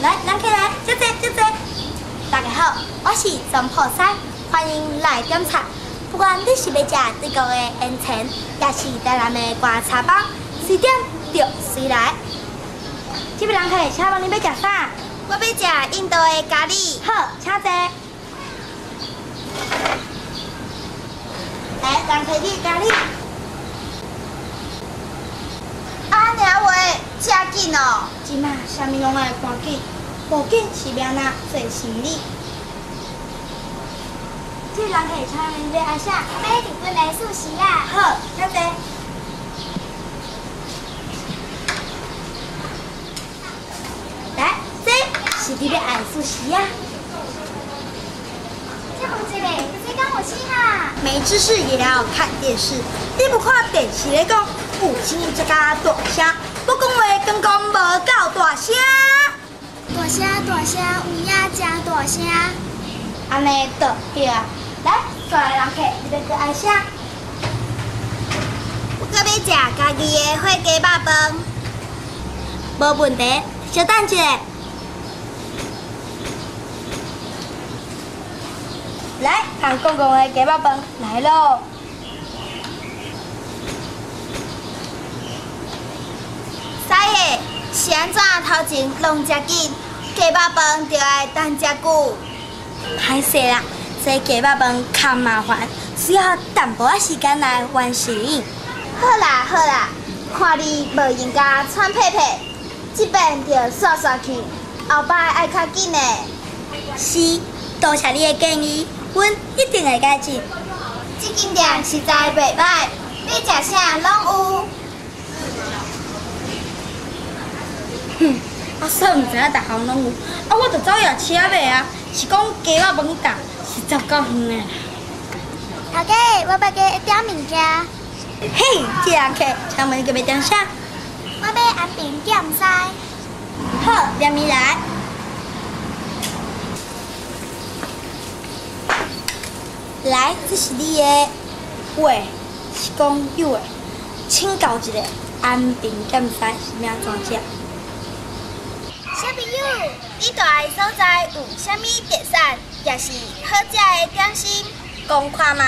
來，人客來，小姐，小姐。大家好，我是總鋪師，歡迎來點菜。不管你是欲食對國的煙腸，抑是台南的乾炒包，隨點就隨來。這位人客，請問你欲食啥？我欲食印度的咖喱。好，請坐。來，人客你的咖喱。啊，爾話，遮緊哦。這馬啥物攏愛趕緊，無緊是欲按怎做生理。這位人客，請問你欲愛啥？欲日本的壽司仔。好，請坐。來，這是你欲愛的壽司仔。這有一个，這敢有啥啊？沒知識也要看電視，你無看電視咧講，有聲才較大聲，無講話剛剛無夠大聲。大聲大聲，有影誠大聲。按呢就對啊。來，煞來人客，你欲閣愛啥？我閣欲食家己的火雞肉飯。無問題，稍等一下。來，韓公公的雞肉飯來囉。師的，是按怎頭前攏遮緊，雞肉飯就愛等遮久？歹勢啦，這雞肉飯較麻煩，需要淡薄仔時間來完成。好啦好啦，看你無閒共喘屁屁，這遍就煞煞去，後擺愛較緊的。是，多謝你的建議，阮一定會改進。這間店實在袂䆀，欲食啥攏有。哼，我煞毋知影逐項攏有，啊，我就走夜市仔買啊，是講雞肉飯店實在夠遠的啦。頭家，我欲加點物件。嘿，這人客，請問你閣欲點啥？我欲安平鹹西。好，連麵來。來，這是你的。喂，是講有的，請教一下，安平鹹西是欲按怎食？小朋友，你住的所在有啥物特產，抑是好食的點心？講看覓，